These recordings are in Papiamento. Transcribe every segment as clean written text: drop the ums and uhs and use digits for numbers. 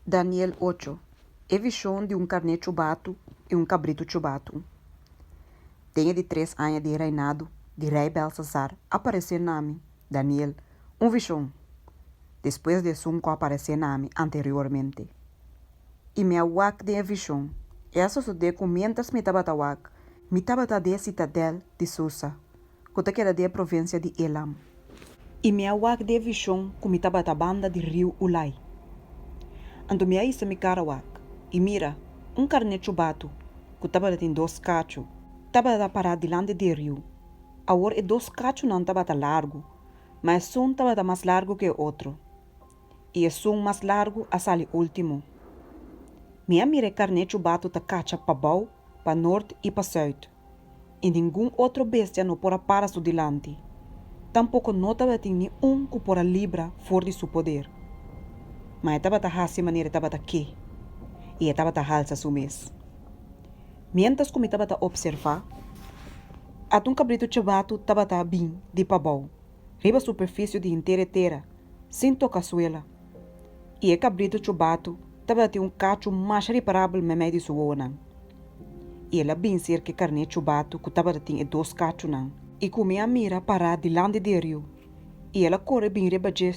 Daniel ocho, E vishon di un karné chubatu i un kabritu chubatu. Den e di tres aña di e reinado di rei Belsasar a paresé na mi, Daniel, un vishon, despues di esun ku a paresé na mi anteriormente. I mi a wak den e vishon, i a sosodé ku miéntras mi tabata wak, mi tabata den e sitadèl di Susa, ku ta keda den e provinsia di Elam. I mi a wak den e vishon ku mi tabata banda di riu Ulai. Anto mi a hisa mi kara wak, i mira, un karné chubatu, ku tabatin dos kachu, tabata pará dilanti di e riu. Awor e dos kachunan tabata largu, ma esun tabata mas largu ku e otro. I esun mas largu a sali último. Mi a mira e karné chubatu ta kacha pabou, pa nort i pa sùit. I ningun otro bestia no por a para su dilanti, tampoko no tabatin ni un ku por a libra for di su poder. Ma e tabata hasi manera e tabata ke, i e tabata halsa su mes. Miéntras ku mi tabata opservá, ata un kabritu chebatu tabata bin di pabou riba superfisio di henter e tera, sin toka suela. I e kabritu chubatu tabatin un kachu masha riparabel meimei di su wowonan. I el a bin serka e karné chubatu ku tabatin e dos kachunan, i ku mi a mira pará dilanti di e riu, i el a kore bin riba dje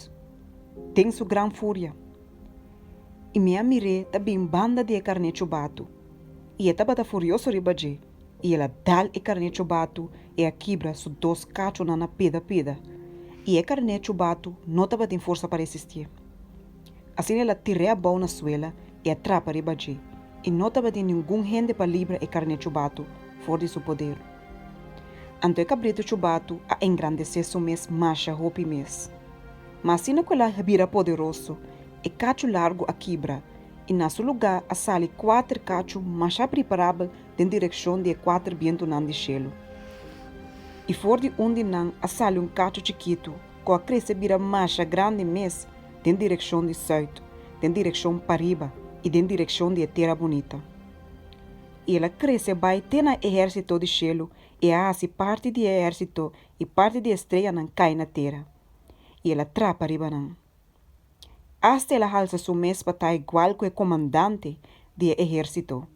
den su gran furia. I mi a mir'é ta bin banda di e karné chubatu, i e tabata furioso riba dje, i el a dal e karné chubatu i a kibra su dos kachunan na pida pida, i e karné chubatu no tabatin forsa pa resistié. Asina el a tir'é abou na suela i a trapa riba dje, i no tabatin ningun hende pa libra e karné chubatu for di su poder. Anto e kabritu chubatu a engrandesé su mes masha hopi mes. Ma asina ku el a bira poderoso, e kachu largu a kibra, i na su lugá a sali kuater kachu masha priparabel den direkshon di e kuater bientunan di shelu. I for di un di nan a sali un kachu chikitu ku a krese bira masha grandi mes den direkshon di sùit, den direkshon pariba i den direkshon di e Tera Bunita. I el a krese bai te na e ehérsito di shelu i a hasi parti di e ehérsito i parti di e streanan kai na tera, i el a trapa riba nan. Asta el a halsa su mes pa ta igual ku e komandante di e ehérsito,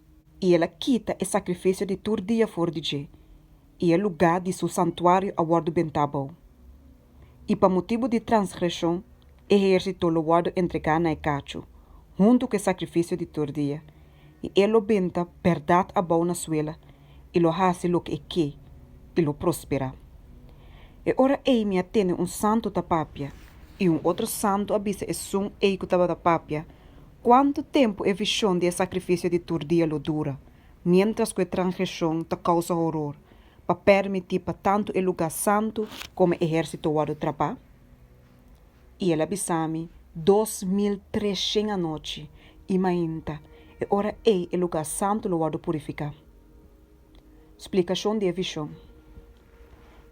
i el a kita e sakrifisio di tur dia for di dje, i e lugá di su santuario a wòrdu bentá abou. I pa motibu di transgreshon e ehérsito lo wòrdu entregá na e kachu, huntu ku e sakrifisio di tur dia, i e lo benta bèrdat abou na suela i lo hasi loke e ke i lo prosperá. E ora ei mi a tende un santu ta papia, i un otro santu a bisa esun ei ku tabata papia, Kuantu tempu e vishon di e sakrifisio di tur dia lo dura, miéntras ku e transgreshon ta kousa horor, pa pèrmití pa tantu e lugá santu komo e ehérsito wòrdu trapá? I el a bisa mi, 2300 anochi i mainta, e ora ei e lugá santu lo wòrdu purifiká. Splikashon di e vishon.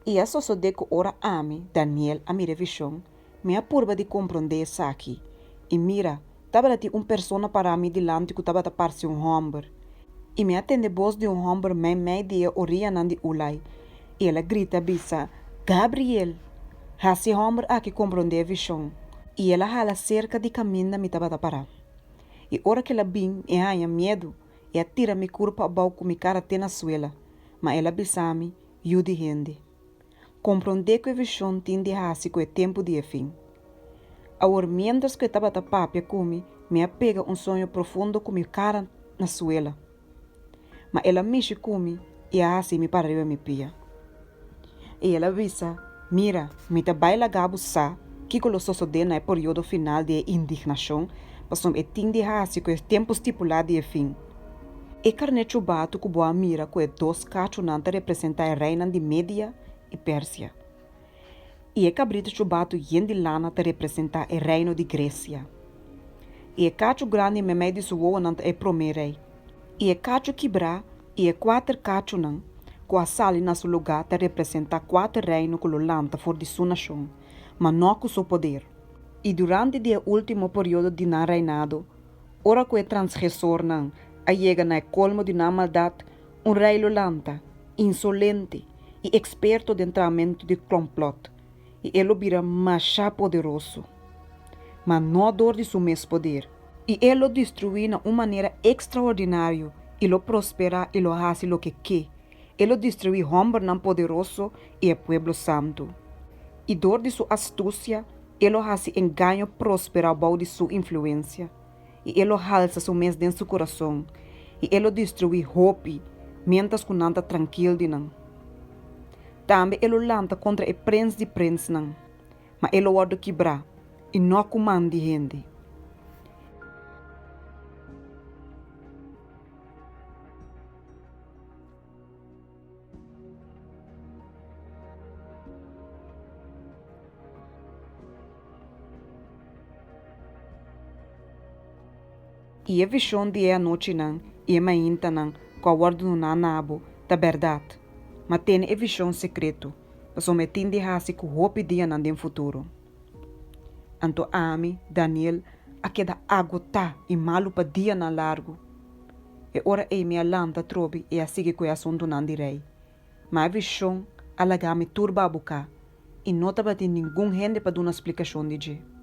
I a sosodé ku ora ami, Daniel, a mira e vishon, mi a purba di komprondé esaki, i mira, tabatin un persona pará mi dilanti ku tabata parse un hòmber. I mi a tende bos di un hòmber meimei di e orianan di Ulai, i el a grita bisa, Gabriel! Hasi e hòmber aki komprondé e vishon. I el a hala serka di kaminda mi tabata pará. I ora ku el a bin, mi a haña miedu i a tira mi kurpa abou ku mi kara te na suela. Ma el a bisa mi, Yu di hende, komprondé ku e vishon tin di hasi ku e tempu di e fin. Awor miéntras ku e tabata papia ku mi, mi a pega un soño profundo ku mi kara na suela. Ma el a mishi ku mi i a hasi mi para riba mi pia. I el a bisa, Mira, mi ta bai laga bo sa kiko lo sosodé na e periodo final di e indignashon, pasobra e tin di hasi ku e tempu stipulá di e fin. E karné chubatu ku bo a mira ku e dos kachunan ta representá e reinan di Media i Persia. I e kabritu chubatu yen di lana ta representá e reino di Gresia. I e kachu grandi meimei di su wowonan ta e promé rei. I e kachu kibrá i e kuater kachunan ku a sali na su lugá ta representá kuater reino ku lo lanta for di su nashon, ma no ku su poder. I durante di e último periodo di nan reinado, ora ku e transgresornan a yega na e kolmo di nan maldat, Un rei lo lanta, insolente i eksperto den trahamentu di klòmplòt, i e lo bira masha poderoso. Ma no dor di su mes poder. I e lo destruí na un manera ekstraordinario i lo prosperá i lo hasi loke ke. E lo destruí hòmbernan poderoso i e pueblo santu. I dor di su astusia e lo hasi engaño prosperá bou di su influensia, i e lo halsa su mes den su kurason, i e lo destruí hopi miéntras ku nan ta trankil di nan. Tambe e lo lanta kontra e prens di prensnan, ma e lo wòrdu kibrá, i no ku man di hende. I e vishon di e anochinan i e maintanan ku a wòrdu duná na bo ta bèrdat, ma tene e vishon sekreto, pasobra e tin di hasi ku hopi dianan den futuro. Anto ami, Daniel, a keda agotá i malu pa dianan largu. E ora ei mi a lanta atrobe i a sigui ku e asuntunan di rei. Ma e vishon a laga mi tur babuká i no tabatin ningun hende pa duna splikashon di dje.